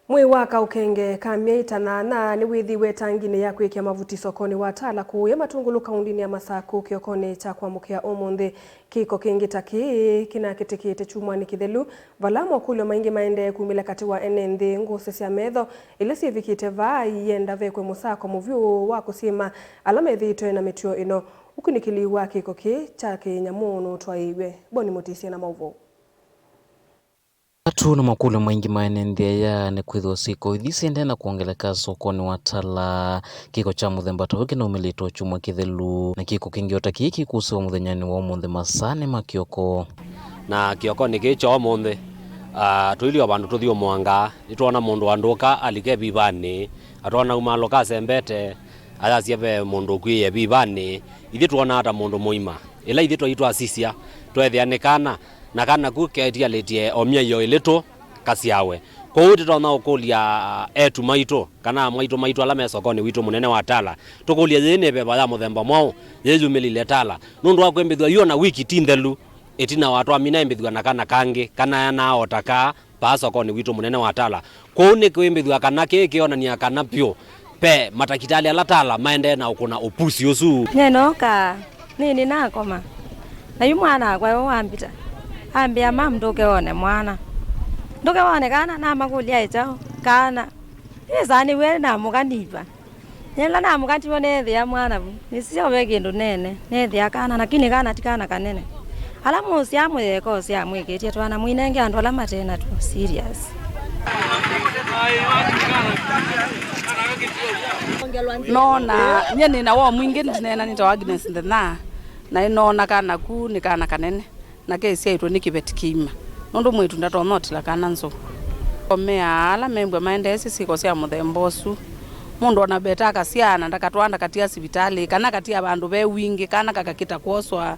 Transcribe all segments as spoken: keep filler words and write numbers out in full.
Mwĩĩ wa kaũkenge ka myei ta nyanya nĩwĩthĩiwe ĩtanginĩ ya kwĩkĩa mavuti sokonĩ wa Tala kũũya Matungulu kaũndĩnĩ ya Masakũ kĩokonĩ kya kwamũkĩa ũmũnthĩ. Kĩko kĩngĩ ta kĩĩ kĩnakĩtĩkĩte kyumwanĩ kĩthelu, vala mokũlyo maingĩ maendee kumĩla katĩ wa ene nthĩ. Ngũsĩ sya metho ila syĩvikĩte vaa ienda vekwe mũsako mũvyũ wa kũsyĩma ala methĩĩtwe na mĩtuo ĩno. Ũkunĩkĩli wa kĩko kĩĩ kya kĩnyamũ nũtwaĩiw'e. Boni Mũtĩsya na maũvoo. Atu na makũlyo maingĩ ma ene nthĩ aya nĩ kwĩthĩwa syĩko ithi syendee na kwongeleka sokonĩ wa Tala. Kĩko kya mũthemba ta ũyũ kĩnaumĩlĩte o kyumwa kĩthelu, na kĩko kĩngĩ o ta kĩĩ kĩkũsĩwa mũthenyanĩ wa ũmũnthĩ masaanĩ ma kĩoko. Na kĩokonĩ kĩĩ kya ũmũnthĩ, ah, tũilyĩ o vandũ tũthyũmũangaa, nĩtwoona mũndũ andũka alika ĩvivanĩ, atwoona umaalũka asembete, ayasya ve mũndũ ũkw'ĩĩe ĩvivanĩ. Ithyĩ twonaa ta mũndũ mũima. Ĩla ithyĩ twaĩ twasisya, tweethĩa nĩ kana, na kana ku ketialĩtye o myei o ĩlĩ tũ kasyawe. Kwoou tũtonya ũkũlya etu maitũ, kana amwaitũ maitũ ala me sokonĩ witũ mũnene wa Tala, tũkũlye, yĩĩ nĩ veva ya mũthemba mwaũ yĩyumĩlile Tala? Nũndũ wa kwĩmbĩthw'a yu ona wiki ti nthelu ĩtina wa twamina ĩmbĩthw'a na kana kangĩ, kana anaota kaa paa sokonĩ witũ mũnene wa Tala. Kwoou nĩ kwĩmbĩthw'a kana kĩĩ kĩonany'a kana vyũ ve matakitali ala Tala maendee na ũkũna ũpusi ũsu. Nĩnookaa, nĩnĩ nakoma. Na yu mwana wakwa yo wambita. Ambĩa, "Mam, ndũke wone mwana." Ndũke wone kana, namakũlya, "Ĩ kyaũ kana?" Ĩsaa nĩw'e namũka niva. Yĩla namũkatiwe neethĩa mwana vu, nĩsisya ve kĩndũ nene, neethĩa kana, lakini kana ti kana kanene. Ala mũsyaa mũyeka ũsyaa mwĩkĩtye twana, mũinenge andũ ala mate na two serious. Noona nyie nĩ na woo mwingĩ, ndineena nĩ ta Agnes Nthenya, na nĩnoona kana ku nĩ kana kanene. Na kesyaĩtwe nĩ kĩveti kĩima, nũndũ mwĩĩtu ndatonya ũtila kana nzou. Omeaa ala membwa maendeesye syĩko sya mũthemba ũsu. Mũndũ ona veta akasyaa na ndakatwaa ndakatia sivitalĩ, kana akatia vandũ ve wingĩ, kana kakakĩta kwoswa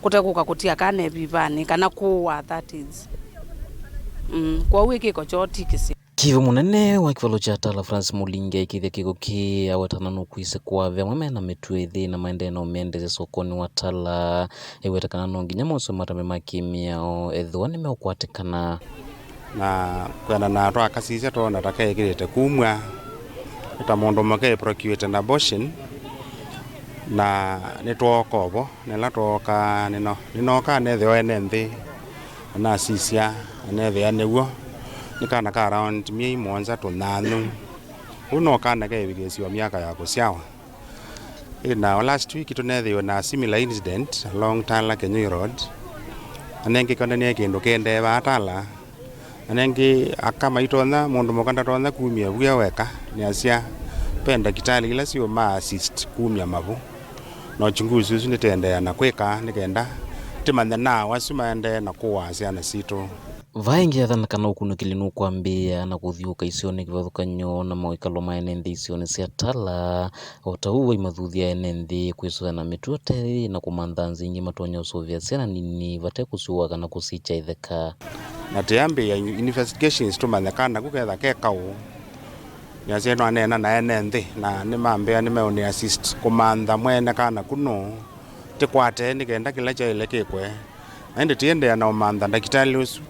kũte kũka kũtia kana ĩvivanĩ, kana kũũa, that is. Mm, kwoou ĩ kĩko kyoo ti kĩseo. Kĩvo mũnene wa kĩvalo kya Tala Francis Mulingi aikĩthya kĩko kĩĩ awetana nũkwĩsĩ kwavya amwe mena mĩtuo ĩthĩ na maendee na ũmĩendeesya sokonĩ wa Tala. Aiweta kana no nginya moswe matambi ma kĩmĩao ethĩwa nĩmeũkwatĩkana. Na kwĩanana na twakasisya twoona ta keĩkĩlĩte kumw'a, nĩ ta mũndũ mũke procurate an abortion, na nĩtwooka ovo. Na ĩla twooka, nĩno-, nĩnookaa nethĩwa ene nthĩ, na nasisya, na neethĩa nĩw'o. Nĩ kana ka around myei mũonza tũnyanyu. Ũu no kana keĩvikĩĩsye o myaka ya kũsyawa. Ĩ, na last week tũneethĩiwe na similar incident along Tala Kenyui Road. Na nengĩ kĩonanie kĩndũ kĩendee vaa Tala. Na nengĩ aka maitonya, mũndũ mũka ndatonya kumya vu e weka, nĩasya ve ndakitali ila siũma assist kumya mavu. Na uchunguzi ũsu nĩtĩendeea na kwĩka nĩ kenda tĩmanye naaũ asu maendee na kũaa syana sitũ. Vaa ĩngĩ yathana kana ũkunĩkĩli nũkwambĩĩa na kũthiũũka isionĩ kĩvathũkany'o na mawĩkalo ma ene nthĩ isionĩ sya Tala, o ta ũu vaimathũthya ene nthĩ kwĩsũvĩa na mĩtuo ta ĩĩ na kũmantha nzĩa ingĩ matonya ũsũvĩa syana nini vate kũsyũa kana kũsikya ĩtheka. Na tĩambĩĩa investigations tũmanye kana ku ketha ke kaũ. Nĩasya no aneena na ene nthĩ, na nĩmambĩa nĩmeũnĩ assist kũmantha mwene kana ku nũũ, tĩkwate nĩ kenda kĩla kyaĩle kĩkwe. Na ĩndĩ tĩendeea na ũmantha ndakitali ũsu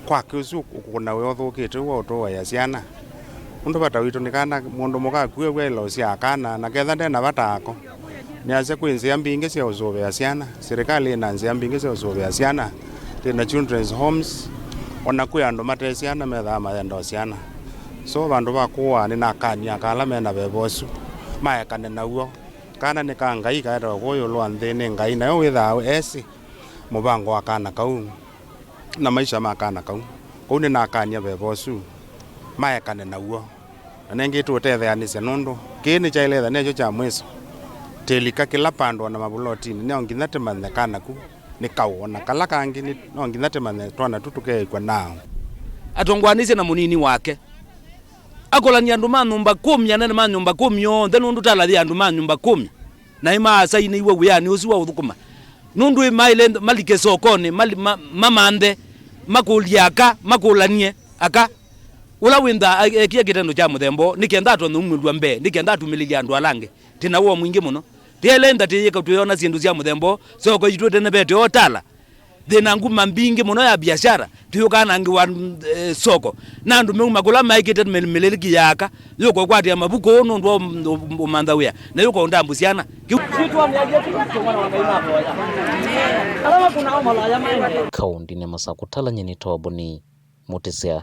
kwake ũsu ũkũna wĩa ũthũkĩte ũu wa ũtũaĩa syana. Ũndũ vata witũ nĩ kana mũndũ mũka akue wĩa ĩla ũsyaa kana, na ketha nde na vata ako. Nĩasya kwĩ nzĩa mbingĩ sya ũsũvĩa syana, silikalĩ ĩna nzĩa mbingĩ sya ũsũvĩa syana, twĩ na children's homes, ona kwĩ andũ mate syana methaa mayenda o syana. So vandũ va kũaa, nĩnakany'a aka ala me na veva ũsu maekane naw'o. Kana nĩ ka Ngai kaetawa kũũ ĩũlũ wa nthĩ nĩ Ngai, nayo wĩthaa esĩ mũvango wa kana kau na maisha ma kana kau. Kwoou nĩnakany'a veva ũsu maekane naw'o. Na nengĩ tũũtetheanĩsya nũndũ kĩĩ nĩkyaĩle ĩtha nekyo kya mwĩso. Tĩlika kĩla pandũ ona mavulotinĩ, no nginya tĩmanye kana ku nĩ kaũ, ona kala kangĩ nĩ, no nginya tĩmanye twana tu tũkeekw'a naaũ. Atongoanĩsye na mũnini wake. Akũlany'a andũ ma nyũmba kũmi, anene ma nyũmba kũmi onthe, nũndũ Tala yĩ andũ ma nyũmba kũmi. Na nĩmaasainĩiwe wĩanĩ ũsu wa ũthũkũma. Nũndũ ĩ maĩle malike sokonĩ, mali-, ma-, mamanthe, makũlye aka, makũlany'e aka. Ũla wĩntha a-, ekie kĩtendo kya mũthemba ũũ, nĩ kenda atonye umĩlw'a mbee, nĩ kenda atumĩlĩlye andũ ala angĩ. Twĩ na woo mwingĩ mũno. Tĩele ĩntha tĩyĩka twĩona syĩndũ sya mũthemba ũũ, soko yitũ ĩtenevete o Tala. Thĩna nguma mbingĩ mũno ya biashara, tũyũkanangĩwa, eh, soko. Na andũ meuma kũla maĩkĩte mĩlĩlĩki ya aka, yũka ũkwatĩa mavuku ũũ nũndũ wa ũm-, ũm-, ũmantha wĩa, na yũka ũndambũ syana. Kĩu Kaũndĩnĩ Masakũ, Talanyeni Toboni, Mũtĩsya.